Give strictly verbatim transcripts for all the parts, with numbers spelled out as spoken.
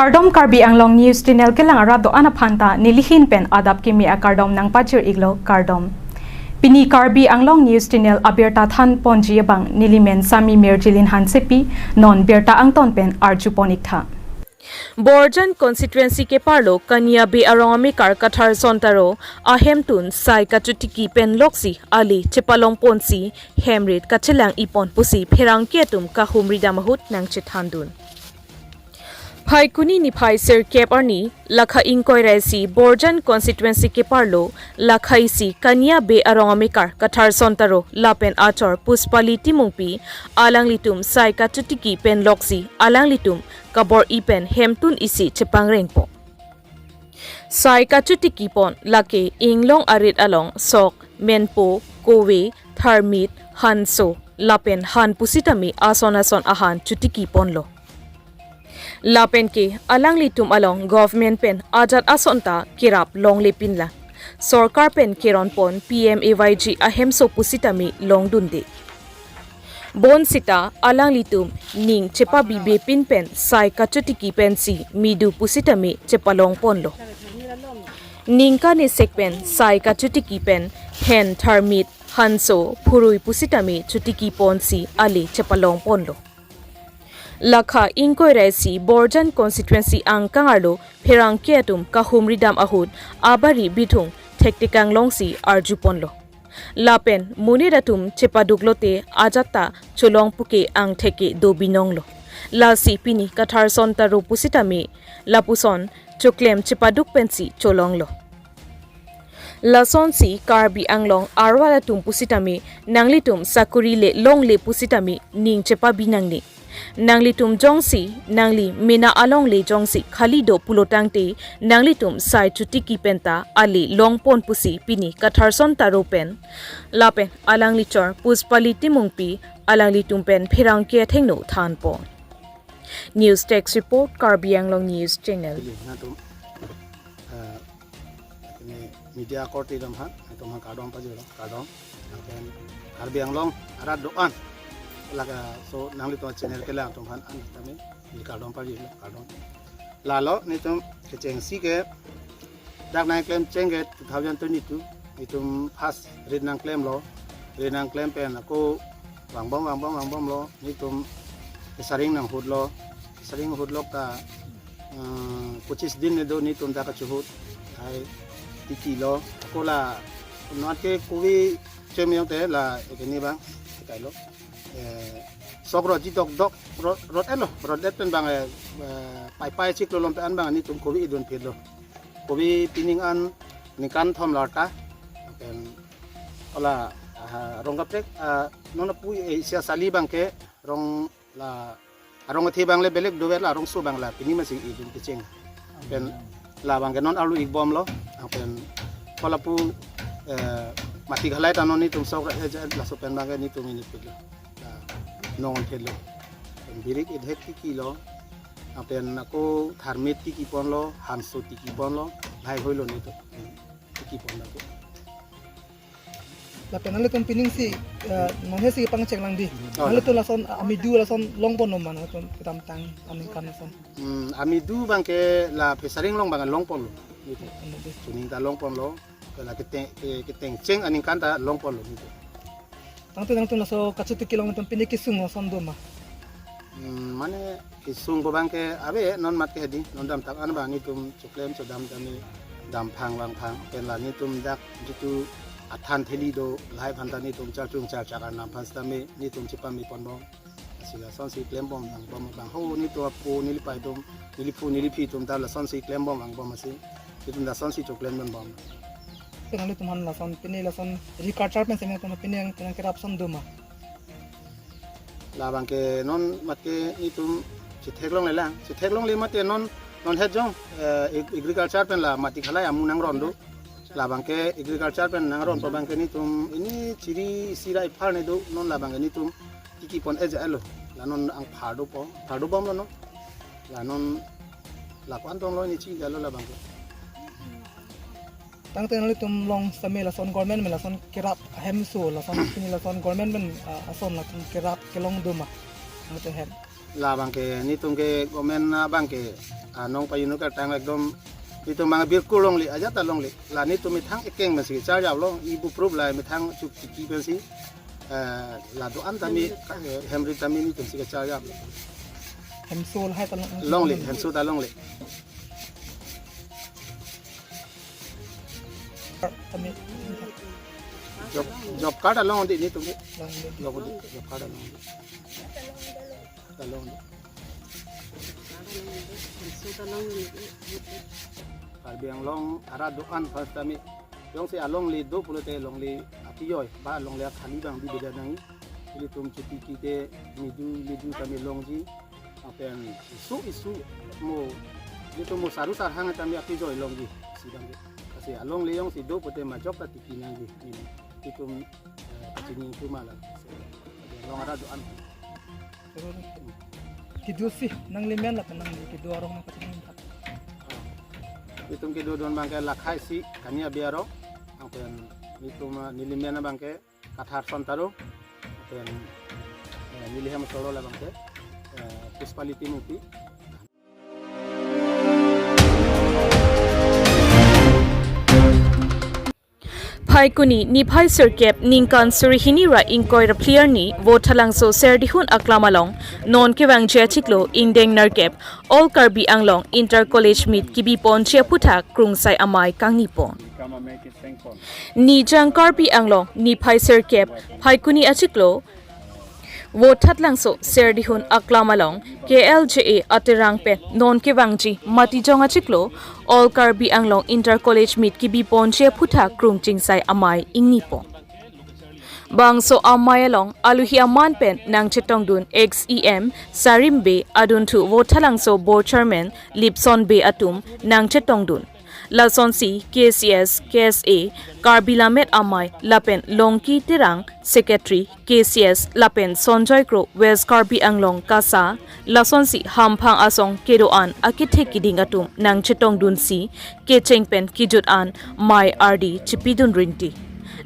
Kardom, Karbi Anglong News Channel kelang arat do-an aphan ta nelihin pen adap kimi akardom nangpajir-iklo, kardom. Pini Karbi Anglong News Channel abirta thanponji abang nelimen Sami Mirjilin Hansepi, non birta angton pen arjupon-iktha. Borjan constituency keparlo Kania Bey arong amekar Katharson Taro ahemtun sai kachotiki pen loksi ali chepalongponsi hemrit kachelang-ipon pusi pherangke atum kahumridam ahut nangchethandun. Phaikuni niphai sirkep arni, lakha ingkoi ra isi Borjan constituency keparlo, lakha isi Kania Bey arong amekar Katharson Taro lapen achor Puspali Timungpi, alanglitum sai kachotiki pen loksi alanglitum kabor-i pen hemtun isi chepangrengpo. Sai kachotikipon lake inglong arit along sok, menpo, kove, tharmit, hanso lapen han pusitame ason ason ahan chotikiponlo. Lapen ke alanglitum along government pen ajat ason ta kerap longlepinlang. Sorkar pen keronpon P M A Y G ahemso pusitame longdunde. Bonsita alanglitum ning chepabibepin pen sai kachotiki pensi midu pusitame chepalongponlo. Ningkan esek pen sai kachotiki pen hen, tharmit, hanso, phurui pusitame chotikiponsi ali chepalongponlo. Lakha ingkoi ra isi Borjan constituency angkang arlo pherangke atum kahumridam ahut abari bithung thektekang longsi arjuponlo. Lapen monit atum chepaduk lote ajat ta cholong puke angthek ke do binonglo. Lasi pini Katharson Taro pusitame lapuson choklem chepaduk pensi cholonglo. Lasonsi Karbi Anglong arwal atum pusitame nanglitum sakuri le longle pusitame ning chepabi nangne. Nanglitum jongsi, nangli mena alongle jongsi khali do pulo tangte, nanglitum sai chotiki penta ali longpon pusi pini Katharson Taro pen lapen alangli chor Puspali Timungpi alanglitum pen pherangke athengno thanpon. News Desk Report, Karbi Anglong News Channel. Pili, nangtum, eh, ini media korte atum aphan, nangtum aphan kardom pajirlo, kardom. Lapen Karbi Anglong arat do-an, laga so nanglitum channel kelang atum aphan an tame, ili kardom pajirlo, kardom. Lalo nelitum kechengsi ke dak nangklemcheng ke two thousand twenty-two, nelitum first rit nangklemlo, rit nangklem pen ako vangbom, vangbom, vangbomlo, nelitum kesaring nanghutlo, kesaring hutlok ta, eh, pochis din ne do nelitum dak kachehut, hai tikilo, ako la, non ke kove chem yong te la, ekeni abang, kailo. Eh, sok rotji dokdok, rot, rot-etlo, rot-et pen abang, eh, eh, pai pai chiklo lom pen abang nelitum kove idun phitlo. Kove pining an ningkan thom larta. Pen ola, ah, rong kaprek, ah, non apu, eh, isi asali abang ke rong la, arong athe abang le belek dover, la arongso abang la pini masing idun kecheng. Pen labang ke non alu ikbomlo, pen ola pu, eh, mati ghalai ta non nelitum sok, eh, je, laso pen abang ke nelitum ini phitlo. La, non phitlo. Pen birik idhek tikilo. Pen ako tharmit tikiponlo, hanso tikiponlo, lahai hoilo nelitum. Tikiponlo ako. Lapen nanglitum pining si, eh, non he si pangcheng lang di. Oh, nanglitum lason, ah, amidu lason longpon ma nanglitum kedamtang aningkan lason. Hmm, amidu abang ke la phesaring along abang longponlo. Nelitum. Amidu. Chuning ta longponlo. Kala keteng, ke, ketengcheng aningkan ta longponlo nelitum. Tangte nangtum laso kachotiki along nangtum pini kesung lason do ma? Hmm, mane kesung pu abang ke ave non mat ke hedi, non damtang an abang nelitum choklem chodam tame damphang vangphang, pen la nelitum dak jitu athan theli do, lahai aphan ta nelitum charchung charchak arnam aphan sitame nelitum chepame ponbom. Lasi lasonsi klembom vangbom abang ho nelitum apo nelipei atum, neliphu neliphi atum ta lasonsi klembom vangbom asi. Nelitum lasonsi choklem vangbom. Pen nanglitum aphan lason, pini lason agriculture pen seme tum pini nang, nangkerap ason do ma? Labang ke non mat ke nelitum chetheklongle lang. Chetheklongle mate non, non het jong, eh, ag-, agriculture pen la mati ghalai amu nangron do. Labang ke agriculture pen nangron pu abang ke nelitum ini chiri isi ra ipharne do, non labang ke nelitum tikipon-et ja-etlo. La non ang phar dopo, phar dobomlo non. La non la ko-an tonglo ini chiri jalo labang ke. Tangte nanglitum along sitame lason government pen lason kerap ahemso lason pini lason government pen, ah, ason lason kerap kelong do ma? Tangte hem. Labang ke nelitum ke government abang ke Anong pajinuk tang ekdom itum mang birkur longle, ajat ta longle. La netum methang ekeng pensi kecharjap long, ibu prup la methang chuk chiki pensi. Eh, la do-an tame, eh, hemri tame netum si kecharjap long. Hemso lahai ta long. Longle, hemso ta longle. Tame. Job, job card along di netum di. Longle. Job, job card along di. Along di. Karbi Anglong arat do-an pas tame. Jongsi alongle do pulote longle apijoi, ba longle akhali abang di beda nangji. Ilitum chotiki te midu midu tame longji. Lapen isu isu mo, ilitum mo saru sarhang tame apijoi longji. Sidang ke. Lasi alongle jongsi do pute majok ta tiki nangji. Ilitum, eh, kachini itu malam. Karbi Anglong arat do-an. Kedo si nanglimen lapen nangli kedo arong nangkachini. Itum kedo don abangke Lakhai si Kania Biaro, lapen itum, ah, nelimen abangke Kathar Sontaro, lapen, eh, neli hem solo labangke, eh, Puspali Timungpi. Phaikuni niphai sirkep ningkan suri hini ra ingkoi ra phli arni Vothatlangso Serdihun Aklam along non kevangji achiklo ingdeng nerkep All Karbi Anglong Inter College Meet kebi ponji aphuthak krungsai amei kangni pon. Nijang Karbi Anglong niphai sirkep Phaikuni achiklo Vothatlangso Serdihun Aklam along K L J A aterang pen non kevangji Matijong achiklo All Karbi Anglong Inter College Meet kebi ponji aphuthak krung chingsai amei ingni pon. Bangso amei along alohi aman pen nangchetongdun ex E M Sarim Bey, adunthu Vothatlangso Board Chairman Lipson Bey atum nangchetongdun. Lasonsi K C S, K S A, Karbi Lammet Amei lapen Longki Terang, Secretary K C S, lapen Sonjoy Kro, West Karbi Anglong KASA, lasonsi hamphang asong kedo-an akethe kiding atum nangchetongdunsi kecheng pen kejut an mei ardi chepidun rinti.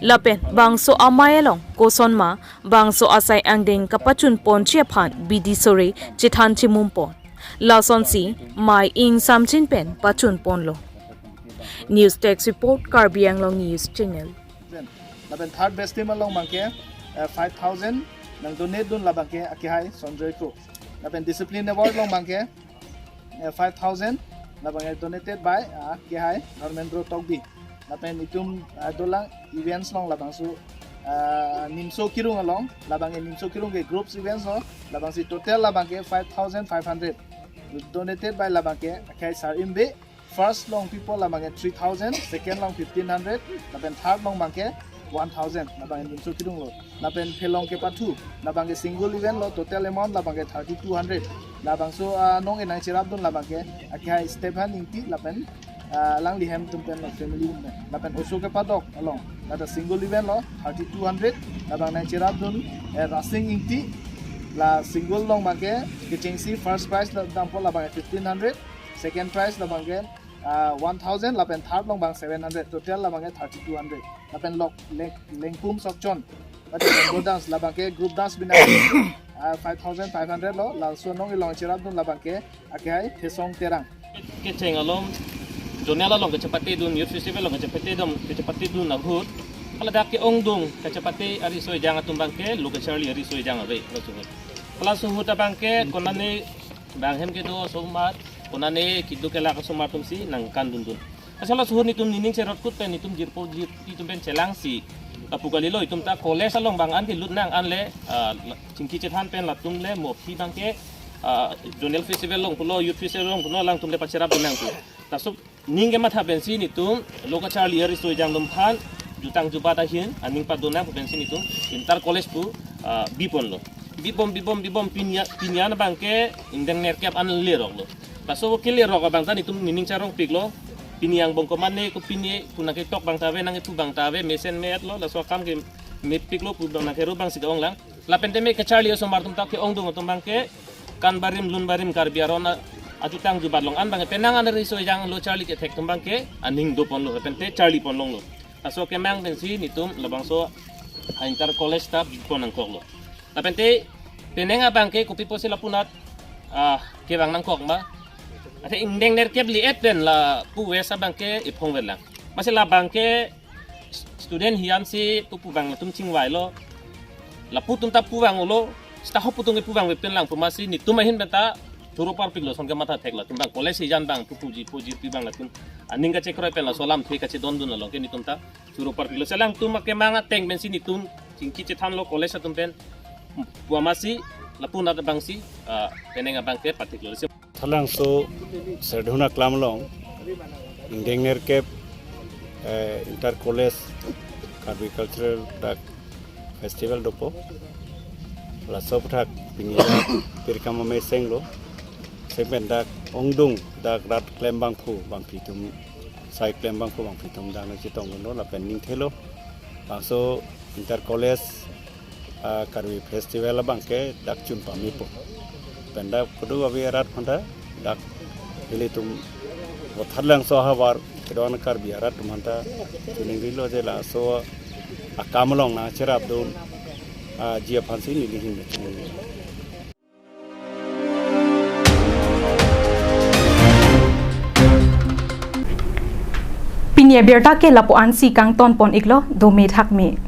Lapen bangso amei along kosonma bangso asai angdeng kapachun ponji aphan bidi sore chethan chemum pon. Lasonsi mei ingsamjin pen pachun ponlo. News Desk Report, Karbi Anglong News Channel. Lapen third best team along abangke, eh, five thousand nang donate dun labangke akehai Sonjoy Kro. Lapen discipline award along abangke, eh, five thousand labangke donated by, ah, akehai Dharmendra Tokbi. Lapen itum, ah, dolang events along labangso, ah, Nimso Kirung along, labangke Nimso Kirung ke groups events along, labangsi total labangke five thousand five hundred donated by labangke akehai Sarim Bey. First along people labangke three thousand, second along fifteen hundred, lapen third along abangke one thousand, labangke Nimso Kirung lo. Lapen phelong kepathu, labangke single event lo, total amount labangke thirty-two hundred. Labangso, ah, nong enang cherapdun labangke akehai Stephen Ingti lapen, ah, alangli hem atum pen lo family atum pen. Lapen oso kepadok along, lata single event lo, thirty-two hundred, labang nang cherapdun, eh, Rasing Ingti, la single along abangke kechengsi first prize la dampo labangke fifteen hundred, second prize labangke, ah, one thousand, lapen third along abang seven hundred, total labangke thirty-two hundred. Lapen lok leng-, Lengpum Sokchon, lapen Rainbow Dance, labangke group dance bina, ah, five thousand five hundred lo, laso nong along cherapdun labangke akehai Thesong Terang. Kecheng along, zonal along kachepatedun, youth festival along kachepatedun, kachepatedun ahut, hala dak ke-ongdung kachepate ariso ejang atum abangke lo kacharli ariso ejang ave, laso ahut. Laso ahut abangke konane bang hem kedo osomar, konane kedo kelak osomar atumsi nangkandundun. Asal laso ahut netum nening cherotkut pen netum jirpo jirpi atum pen chelangsi, lapu kalilo, itum ta college along bang an kelut nang anle, ah, chingki chethan pen latum le mo aphi abangke, ah, zonal festival along pulo, youth festival along pulo, alangtum le pacherapdun nangpo. Laso ning kematha pensi netum lo kacharli ariso ejang atum aphan jutang jubat ahin aning padun nang pensi netum Inter College pu, ah, biponlo. Bibom, bibom, bibom, pini an, pini an abangke ingdeng nerkep an leroklo. Laso kelerok abang ta netum nening charongpiklo. Pini angbong komane ko pini pu nangketok abang ta ave, nangkepu abang ta ave, mesen me-etlo, laso akam ke mepiklo pu abang nangkero abangsi ke-onglang. Lapen tame kacharli osomar atum ta ke-ongdung atum abangke kan barim lun barim Karbi aron a-, ajutang jubat along an abangke penang an ariso ejang lo charli kethek atum abangke aning doponlo, lapen te charli ponlonglo. Laso kemang pensi netum labangso Inter College ta bipon nangkoklo. Lapen te penang abangke kopi pusi lapunat, ah, kevang nangkok ma. Athe ingdeng nerkep li-et pen lapu West abang ke iphong vet lang. Masi labang ke student hian si pu pu abang latum chingvai lo. Lapu atum ta pu abang ulo. Sita ho pu atum ke pu abang vet pen lang pu masi netum ahin pen ta choro parpik lo ason ke matha thek latum abang. College hijan abang pu puji puji pi abang latum aning kachekroi pen laso alamthe kachedondun along ke netum ta choro parpik lo. Selang atum akemang ateng pen si netum chingki chethan lo college atum pen. Pu masi lapu anat abang si, ah, penang abang ke pathik lo. Thalangso Serdihun aklam along ingdeng nerkep, eh, inter college Karbi cultural dak festival dopo. Laso aputhak pini dak pirkam amei seng lo. Seng pen dak ongdung dak rat klem abangphu bangphi atum, sai klem abangphu bangphi atum dak nangchetong lo lapen ningthelo. Bangso inter college, ah, Karbi festival abang ke dak chun pame po. Pen dak kedo ave arat aphanta dak ilitum Vothatlangso ahavar kedon Karbi arat atum aphanta chuning rilo je laso akam along nangcherapdun, ah, ji aphan si neli ahin chuning rilo. Pini abirta ke lapu-an si kangton pon iklo, dome thakme.